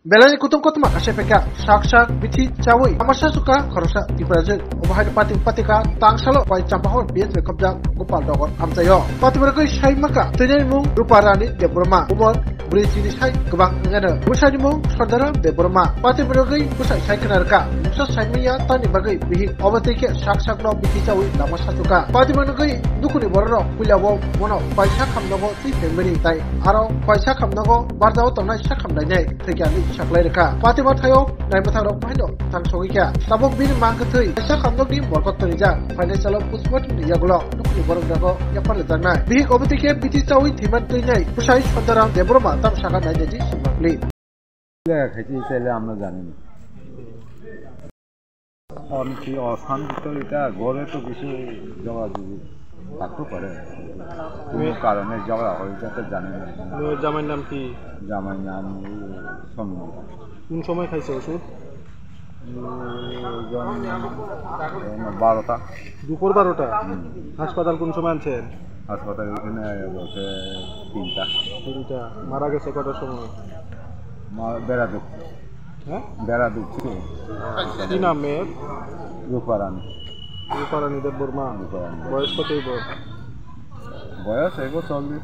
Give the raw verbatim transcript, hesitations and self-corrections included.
Belai kutung kotoma kasai phaikha, sak sak bithi chawi, ama sasuka khoroksa Tiprajwk. Obo hai pating patika tangsalo bai Champahor B S F khobjak Gopal Dogon amchaio. Patimorogwi sai maka, twinani mung Rupa Rani Debbarma, umor bwrwi chini sai kwbang wngano. Bwsani mung Sondaram Debbarma. Patimorogwi bwsai sai khna rwkha, mungsa saimanya tani bagwi bihik. Obo twi khe sak sakno bithi chawi lama sasuka. Patimorogwi dukhuni bororok puilao bono paisa khamnogo twi phaimani tai aro paisa khamnogo barjao tongnai sakham lainai thwikha hinwi saklai rwkha. Patima thaio naimwthangrok phaino thangsogwi kha. Tabuk bini mang kwthwi paisa khamnokni borkot tonijak. Phainai salo postmortem ni yagulo nukhungni borok jago yapharlajaknai. Bihik obo twi khe bithi chawi thwiman twinai bwsai Sondaram Debbarma tam saka nainai di sumangli. জায়গা খাইছি, চাইলে আমরা জানি না। অনেক কি অশান্তি তো, এটা ঘরে তো কিছু ঝগড়াঝাটি থাকতে পারে, কোনো কারণে ঝগড়া হয়, এটা তো জানি না। মেয়ের জামাইর নাম কি? জামাইর নাম ওই সমীর। কোন সময় খাইছে ওষুধ? ওই যখন, যখন বারোটা। দুপুর বারোটা? হুম। হাসপাতাল কোন সময় আনছেন? হাসপাতাল এখানে বলতে তিনটা। তিনটা। মারা গেছে কটার সময়? মা বেড়া ঢুকছে। হ্যাঁ? বেড়া ঢুকছে। কি নাম মেয়ের? রূপারানী। রূপারানী দেববর্মা। রূপারানী দেববর্মা। বয়স কত হইব? বয়স হইব চল্লিশ।